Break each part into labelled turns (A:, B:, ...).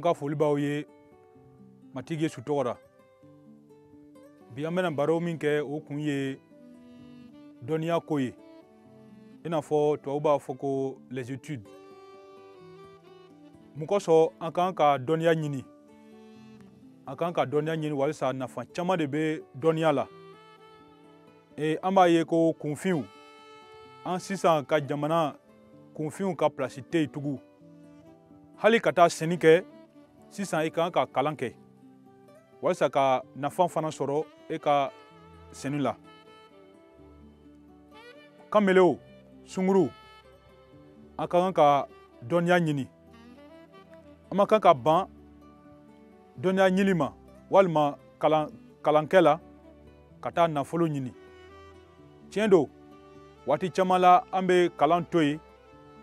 A: An ka foli b'aw ye Matigi Yesu tɔgɔ la. Bi an bɛna baro min kɛ, o kun ye dɔnniya ko ye, i n'a fɔ tubabu b'a fɔ ko les études. Mun kosɔn an kan ka dɔnniya ɲini? An kan ka dɔnniya ɲini walisa nafa caman de bɛ dɔnniya la. An b'a ye ko kunfinw, an sisan ka jamana kunfinw ka pilasi tɛ yen tugun. Hali ka taa sɛnɛ kɛ sisan, i kan ka kalan kɛ walisa ka nafa fana sɔrɔ e ka sɛnɛ la. Kamelew, sunguru, an ka kan ka dɔnniya ɲini. An ma kan ka ban dɔnniya ɲini ma walima kalankɛ la ka taa nafolo ɲini. Tiɲɛ don, waati caman la an bɛ kalan to yen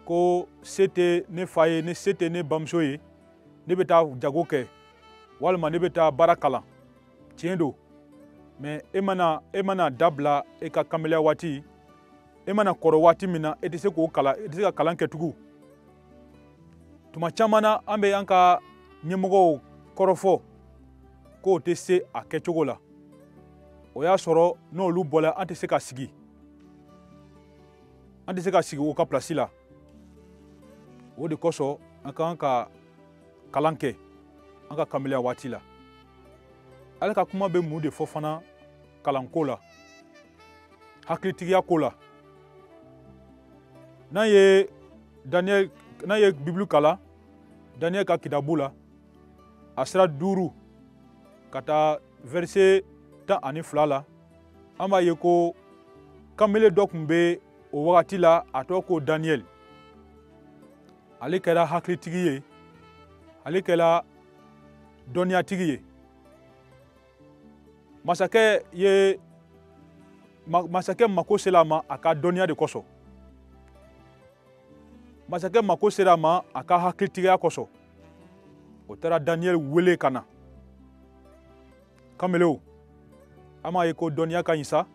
A: ko se tɛ ne fa ye, ne se tɛ ne bamuso ye, ne bɛ taa jago kɛ walima ne bɛ taa baara kalan. Tiɲɛ don, mɛ e mana dabila e ka kamelenya waati, e mana kɔrɔ waati min na, e tɛ se k'o kalan, e tɛ se ka kalan kɛ tugun. Tuma caman na, an bɛ an ka ɲɛmɔgɔw kɔrɔfɔ k'o tɛ se a kɛcogo la. O y'a sɔrɔ n'olu bɔla, an tɛ se ka sigi, an tɛ se ka sigi o ka pilasi la. O de kosɔn an ka kan ka kalan kɛ an ka kamelenya waati la. Ala ka kuma bɛ mun de fɔ fana kalanko la, hakilitigiya ko la? N'an ye Daniel, n'an ye Bibulu kalan, Daniel ka kitabu la, a sira 5 ka taa verset 12 la, an b'a ye ko kamalen dɔ tun bɛ o wagati la, a tɔgɔ ko Daniel. Ale kɛra hakilitigi ye, ale kɛra dɔnniyatigi ye. Masakɛ mako sera a ma a ka dɔnniya de kosɔn. Masakɛ mako sera a ma a ka hakilitigiya kosɔn. O taara Daniel wele ka na. Kamalew, an b'a ye ko dɔnniya ka ɲi sa,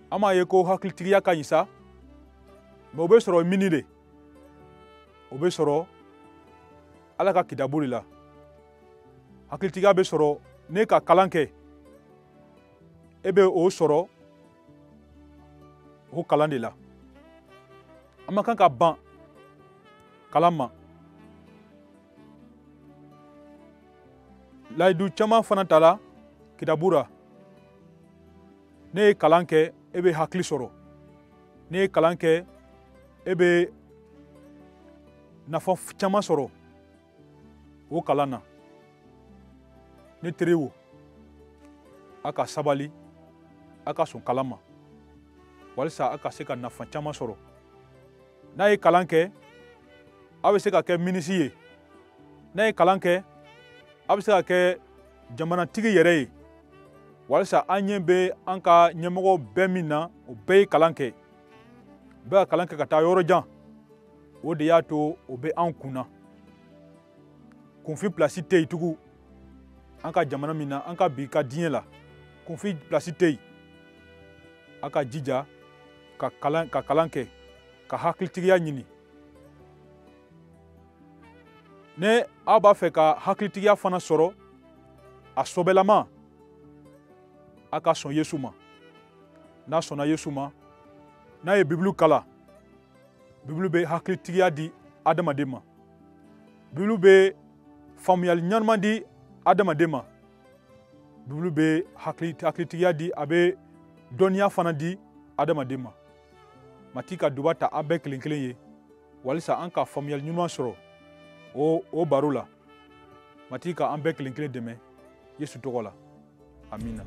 A: an b'a ye ko hakilitigiya ka ɲi sa, mɛ o bɛ sɔrɔ mini de? O bɛ sɔrɔ Ala ka kitabu de la. Hakilitigiya bɛ sɔrɔ ne ka kalan kɛ, e bɛ o sɔrɔ o kalan de la. An ma kan ka ban kalan ma. Layidu caman fana ta la kitabu la. Ne ye kalan kɛ, e bɛ hakili sɔrɔ. Ne ye kalan kɛ, e bɛ nafa caman sɔrɔ o kalan na. Ne teriw, a ka sabali, a ka sɔn kalan ma walisa a ka se ka nafa caman sɔrɔ. N'a ye kalan kɛ, a bɛ se ka kɛ minisi ye. N'a ye kalan kɛ, a bɛ se ka kɛ jamanatigi yɛrɛ ye, walisa an ɲɛ bɛ an ka ɲɛmɔgɔ bɛɛ min na, o bɛɛ ye kalan kɛ, u bɛ ka kalan kɛ ka taa yɔrɔ jan. O de y'a to o bɛ an kunna. Kunfin pilasi tɛ yen tugun an ka jamana min na, an ka bi ka diɲɛ la, kunfin pilasi tɛ yen. A ka jija ka kalan kɛ, ka hakilitigiya ɲini. Ne aw b'a fɛ ka hakilitigiya fana sɔrɔ a sɔbɛlama, a ka sɔn Yesu ma. N'a sɔnna Yesu ma, n'a ye Bibulu kalan, Bibulu bɛ hakilitigiya di adamaden ma, Bibulu bɛ faamuyali ɲɛnama di adamaden ma, Bibulu bɛ hakilitigiya di, a bɛ dɔnniya fana di adamaden ma. Matigi ka duba ta an bɛɛ kelen kelen ye walisa an ka faamuyali ɲuman sɔrɔ o baro la. Matigi ka an bɛɛ kelen kelen dɛmɛ Yesu tɔgɔ la, amina.